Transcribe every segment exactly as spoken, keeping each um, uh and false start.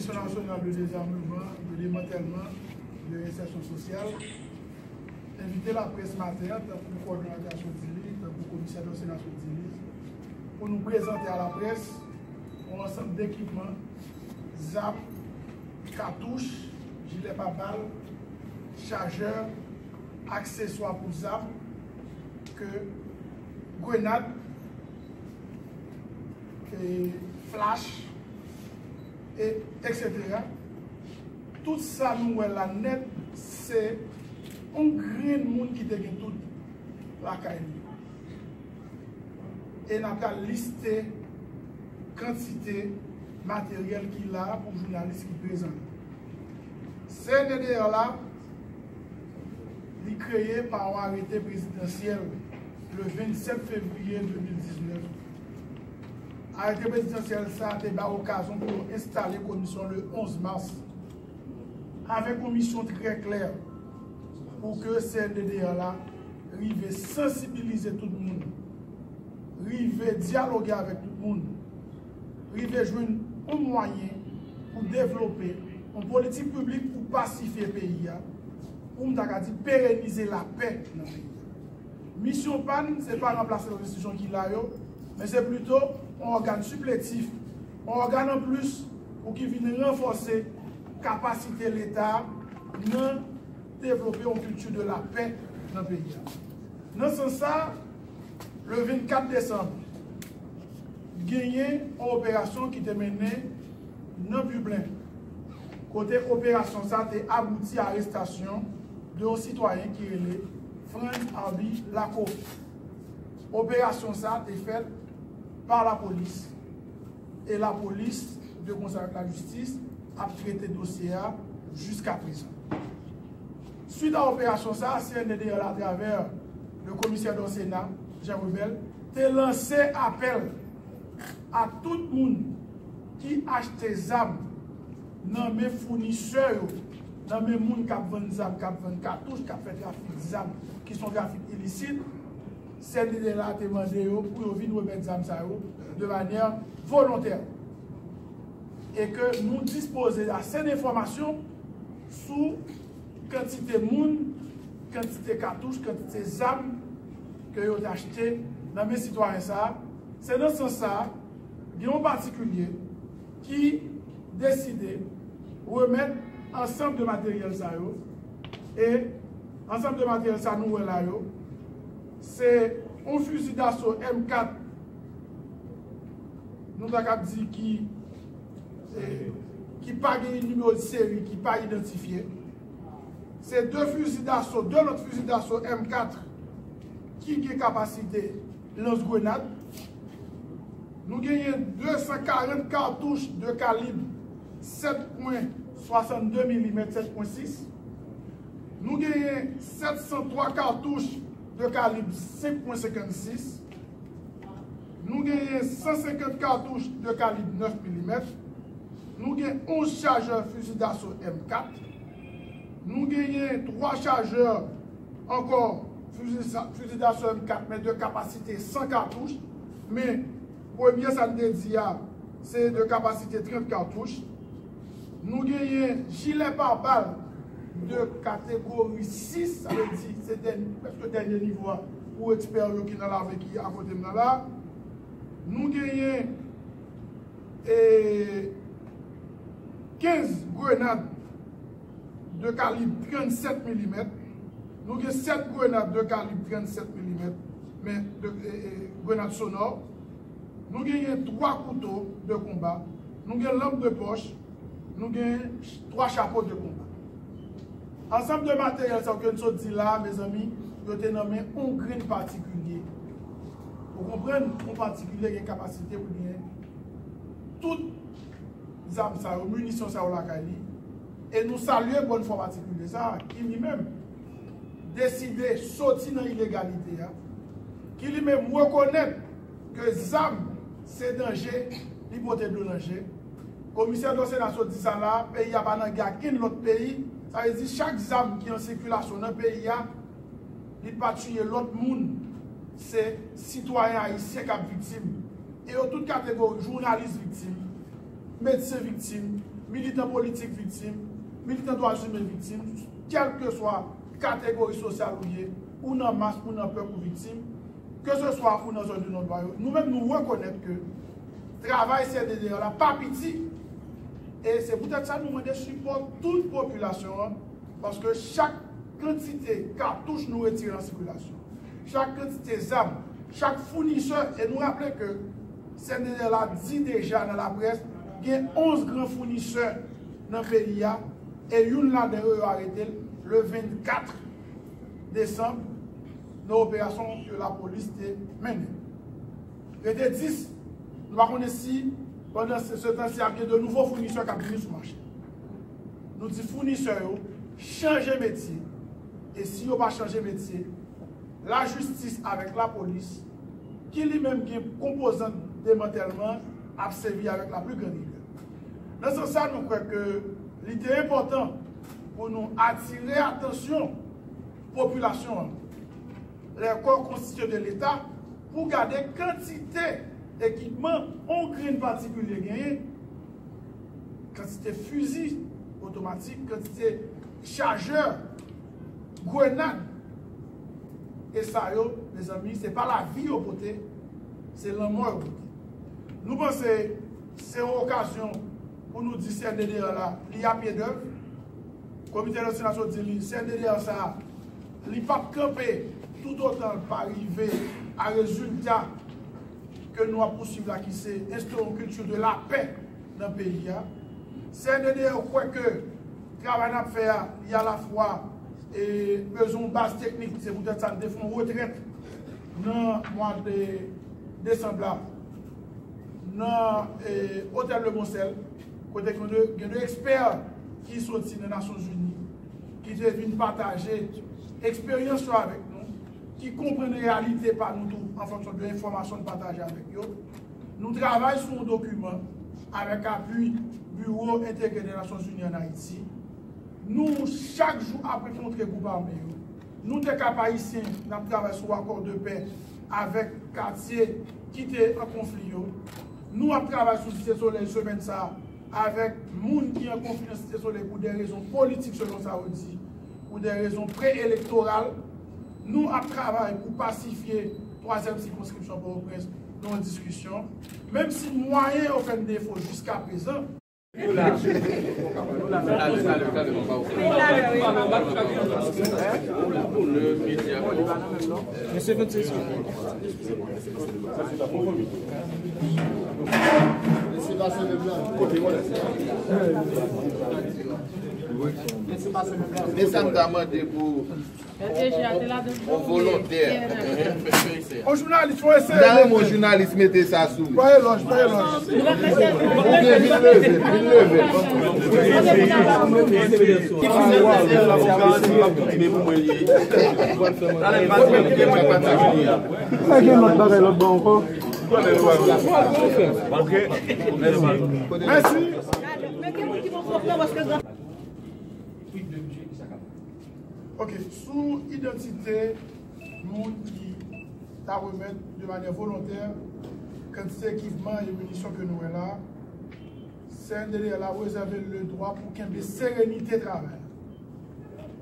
Komisyon Nasyonal de Dezame, de Demantèlman, de Reyensèsyon Sosyal envite laprès maten an, tankou kòdonatè a sot di li, tankou komisè Dòsena sot di li, pou nou prezante a laprès yon ansanm dekipman, zam, katouch, jilè pa bal, chajè, akseswa pou zam, ke grenad, e flach, e etsetera. Tout sa nou wè la nèt, se yon grenn moun ki te gen tout lakay li. E n ap pral liste kantite materyèl ki la pou jounalis ki prezan. C N D D R la, li kreye pa yon arete prezidansyèl le vennsèt fevriye de mil diznèf. Arete prezidansyèl sa a te bay okazyon pou yo enstale komisyon le onz mas, avèk yon misyon trè klè pou ke C N D D R la rive sansibilize tout moun, rive dyaloge avèk tout moun, rive jwenn yon mwayen pou devlope yon politik piblik pou pasifye peyi a, pou m ta ka di perenize lapè nan peyi a. Misyon pa n, se pa ranplase lòt enstitisyon ki la yo, men se plito yon ògàn sipletif, yon ògàn anplis pou ki vin ranfòse kapasite Leta nan devlope yon kilti de lapè nan peyi a. Nan sans sa, le vennkat desanm, genyen yon operasyon ki te mennen nan Biblen, kote operasyon sa te abouti a arestasyon de yon sitwayen ki rele Franz Arby Lacour. Operasyon sa te fèt pa lapolis, e lapolis, de konsè avèk lajistis, ap trete dosye a jiska prezan. Swit a operasyon sa a, C N D D R la, atravè le komisè Dòsena, Jean Rebel, te lanse apèl a tout moun ki achte zam nan men founisè yo, nan men moun k ap vann zam, k ap vann katouch, k ap fè trafik zam, ki se yon trafik ilisit, C N D D R la te mande yo pou yo vin remèt zam sa yo de manyè volontè. E ke nou dispoze ase de enfòmasyon sou kantite moun, kantite katouch, kantite zam ke yo te achte nan men sitwayen sa a. Se nan sans sa a, gen yon patikilye ki deside remèt ansanm de materyèl sa yo. E ansanm de materyèl sa nou wè la yo, se yon fizi daso M kat, nou ta kab di ki, e, ki pa gen nimewo de seri, ki pa idantifye. Se de fizi daso, de lòt fizi daso M kat ki gen kapasite lans grenad. Nou genyen de san karant katouch de kalib sèt pwen swasannde milimèt, sèt pwen sis. Nou genyen sèt san twa katouch de kalib senk pwen senkannsis. Nou genyen san senkant katouch de kalib nèf milimèt. Nou gen onz chajè fizi daso M kat. Nou genyen twa chajè ankò fizi sa-, fizi daso M kat, men de kapasite san katouch. Men premye sa n te di a, se de kapasite trant katouch. Nou genyen jilè pare bal de kategori sis, sa vle di se dèny-, prèske dènye nivo a pou ekspè yo ki nan lame ki akote m nan la. Nou genyen, e, kenz grenad de kalib trannsèt milimèt. Nou gen sèt grenad de kalib trannsèt milimèt, men de, e, e, grenad sonò. Nou genyen twa kouto de konba. Nou gen lanp de pòch. Nou gen twa chapo de konba. Ansanm de materyèl sa yo ke n sot di la a, mezanmi, yo te nan men yon grenn patikilye. Ou konprann? Yon patikilye gen kapasite pou gen tout zam sa yo, minisyon sa yo lakay li. E nou salye bòn fwa patikilye sa a, ki li menm deside soti nan ilegalite a, ki li menm rekonèt ke zam se danje, li pote dlo nan je. Komisè Dòsena sot di sa la, peyi a pa nan gè ak kenn lòt peyi. Sa vle di chak zam ki an sikilasyon nan peyi a, li pa tiye lòt moun, se sitwayen ayisyen k ap viktim. E yo tout kategori, jounalis viktim, medsen viktim, Militan politik viktim, militan dwa imen viktim, kèlkeswa kategori sosyal ou ye, ou nan mas, ou nan pèp ou viktim, keseswa ou nan zòn de nòdwa yo, nou menm nou rekonèt ke travay C N D D L la pa piti. E se poutèt sa nou mande sipò tout popilasyon an, paske chak kantite katouch nou retire nan sikilasyon, chak kantite zam, chak founisè, e nou raple ke C N D D L la di deja nan laprès, gen onz gran founisè nan peyi a, e youn ladan yo, yo arete l le vennkat desanm nan operasyon ke lapolis te mennen. Rete dis, nou pa konnen si pandan se, se tan si ap gen de nouvo founisè k ap vini sou mache. Nou di founisè yo chanje metye, e si yo pa chanje metye, lajistis avèk lapolis, ki li menm gen konpozant demantèlman, ap sèvi avèk la pli grann rigè. Nan sans sa, nou kwè ke li te enpòtan pou nou atire atansyon popilasyon an, les corps constitués de l'État, pou gade kantite ekipman yon grenn patikilye genyen, kantite fizi otomatik, kantite chajè, grenad. E sa yo, mezanmi, se pa lavi yo pote, se lanmò yo pote. Nou panse se yon okazyon pou nou di C N D D L la, li a pye dèv. Komite Nasyonal di li, C N D D L sa, li p ap kanpe toutotan l pa rive a rezilta ke nou ap pouswiv la, ki se enstore yon kilti de lapè nan peyi a. C N D D L kwè ke travay n ap fè a, li alafwa, e, bezwen yon baz teknik. Se poutèt sa n te fè yon retrèt nan mwa de desanm la nan, e, Otèl Le Monsèl, kote gen de, gen de ekspè ki soti nan Nasyonzini, ki te vin pataje eksperyans yo avèk nou, ki konprann reyalite pa nou tou an fonksyon de enfòmasyon n pataje avèk yo. Nou travay sou yon dokiman avèk apui Biwo Entegre de Nasyonzini ann Ayiti. Nou, chak jou, ap rankontre gwoup ame yo. Nou te Kap Ayisyen, n ap travay sou akò de pè avèk katye ki te an konfli yo. Nou ap travay sou Site Solèy semèn sa a avèk moun ki an konfli nan Site Solèy pou de rezon politik, selon sa yo di, pou de rezon pre-elektoral. Nou ap travay pou pasifye twazyèm sikonskripsyon Pòtoprens nan yon diskisyon. Menm si mwayen yo fè n defo jiskaprezan, Men sa m ta mande pou yon volontè. On jounalis, fò eseye. Nan yon jounalis mete sa sou li. Fò elòj, fò elòj. Oubyen vin leve, vin leve. Sa gen lòt bagay lòt bò ankò. Ok. Mèsi. Ok, sou idantite moun ki ta remèt de manyè volontè kantite ekipman e minisyon ke nou wè la, C N D D L la rezève le dwa pou kenbe serenite travay la.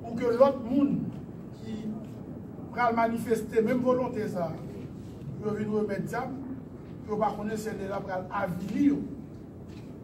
Pou ke lòt moun ki pral manifeste menm volonte sa a, pou yo vin remèt zam, pou yo pa konnen C N D D L la pral avili yo.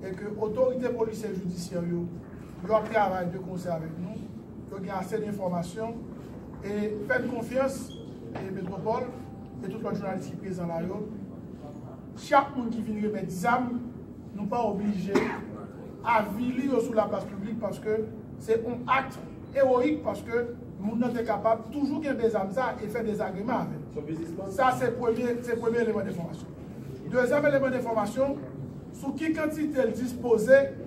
E ke otorite polisyè e jidisyè yo, yo ap travay de konsè avèk nou, yo gen ase de enfòmasyon, e fè n konfyans, e Metwopòl, e tout lòt jounalis ki prezan la yo, chak moun ki vin remèt zam, nou pa oblije avili yo sou laplas piblik, paske se yon ak ewoyik, paske moun nan te kapab toujou kenbe zam sa e fè dezagreman avè l. Sa se premye, se premye eleman de enfòmasyon. Dezyèm eleman de enfòmasyon, sou ki kantite l dispoze,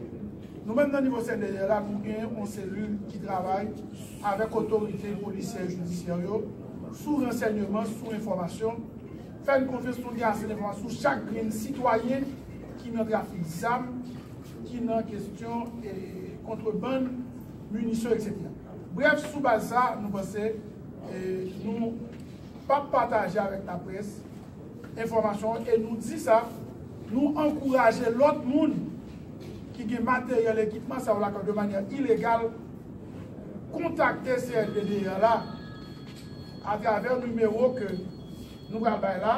nou menm nan nivo C N D D L la, nou gen yon selil ki travay avèk otorite polisyè e jidisyè yo sou ransèyman, sou enfòmasyon. Fè n konfyans, nou gen ase enfòmasyon sou chak grenn sitwayen ki nan trafik zam, ki nan kesyon, e, kontrebann, minisyon, etsetera. Brèf, sou baz sa, nou panse, e, nou p ap pataje avèk laprès enfòmasyon an, e nou di sa, nou ankouraje lòt moun ki gen materyèl, ekipman sa yo lakay de manyè ilegal, kontakte C N D D R la atravè nimewo ke nou pral bay la,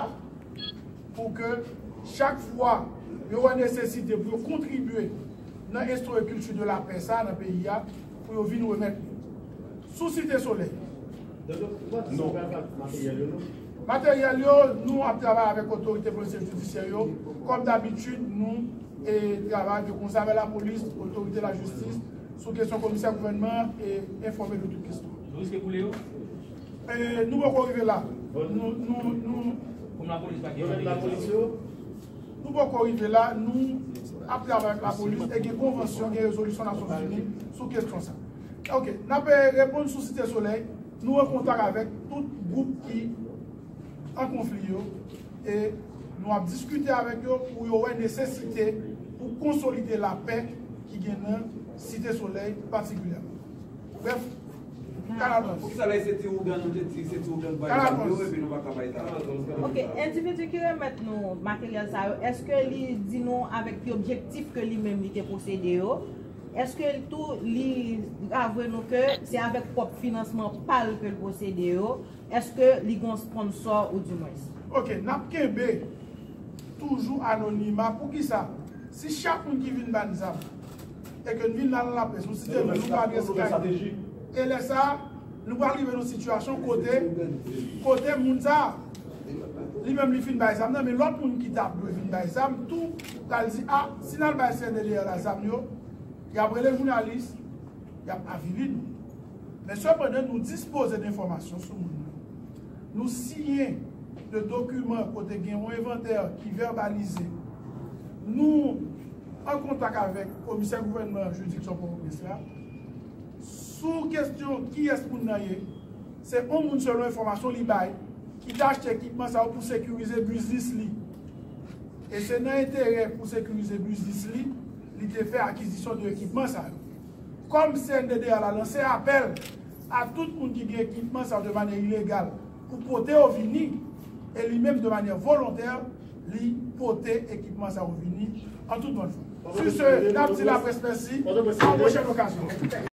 pou ke chak fwa yo wè nesesite pou yo kontribye nan enstore kilti de lapè sa nan peyi a, pou yo vin remèt li. Sou Site Solèy. Non. Materyèl yo, nou ap travay avèk otorite polisyè jidisyè yo. Kòm dabitid, nou e travay konsa avèk lapolis, otorite lajistis, sou kesyon komisè gouvènman e enfòme de tout kesyon. Nou riske boule yo? E, nou poko rive la. Nou, nou, nou, Kòm lapolis pa gen lapolis yo? Nou poko rive la, nou ap travay avèk lapolis e gen konvansyon, gen rezolisyon Nasyonzini sou kesyon sa. Ok, n ap, eh, reponn sou Site Solèy. Nou an kontak avèk tout gwoup ki an konfli yo e nou ap diskite avèk yo pou yo wè nesesite pou konsolide lapè ki gen nan Site Solèy patikilyèman. Brèf, Kalalòs. Poukisa lè se ti ougan nou te di, se ti ougan k bay zam yo, epi nou pa ka bay zam? Ok, endividi ki remèt nou materyèl sa yo, èske li di nou avèk ki objektif ke li menm li te posede yo? Èske tou li avwe nou ke se avèk pwòp finansman pa l ke l posede yo? Èske li gen yon sponsò ou di mwens? Ok, n ap kenbe toujou anonima. Poukisa? Si chak moun ki vin ba n zam e ke n vin la nan laprès, nou site non, nou pa gen Skype. E lè sa, nou pral rive nan sitiyasyon kote, kote moun sa, li menm li fin bay zam nan, men lòt moun ki ta dwe vin bay zam tou, pral di, a, si n al bay C N D D R la zam yo, y ap rele jounalis, y ap avili nou. Men sepandan, nou dispoze de enfòmasyon sou moun nan. Nou siyen de dokiman kote gen yon envantè ki vèbalize. Nou an kontak avèk komisè gouvènman jiridiksyon Pòtoprens la sou kesyon kiyès moun nan ye. Se yon moun, selon enfòmasyon li bay, ki te achte ekipman sa yo pou sekirize biznis li. E se nan enterè pou sekirize biznis li, li te fè akizisyon de ekipman sa yo. Kòm C N D D R la lanse apèl a tout moun ki gen ekipman sa yo de manyè ilegal pou pote yo vini, e li menm de manyè volontè, li pote ekipman sa yo vini an tout bòn fwa. Sur ce, n ap di laprès mèsi, a yon pwochèn okazyon.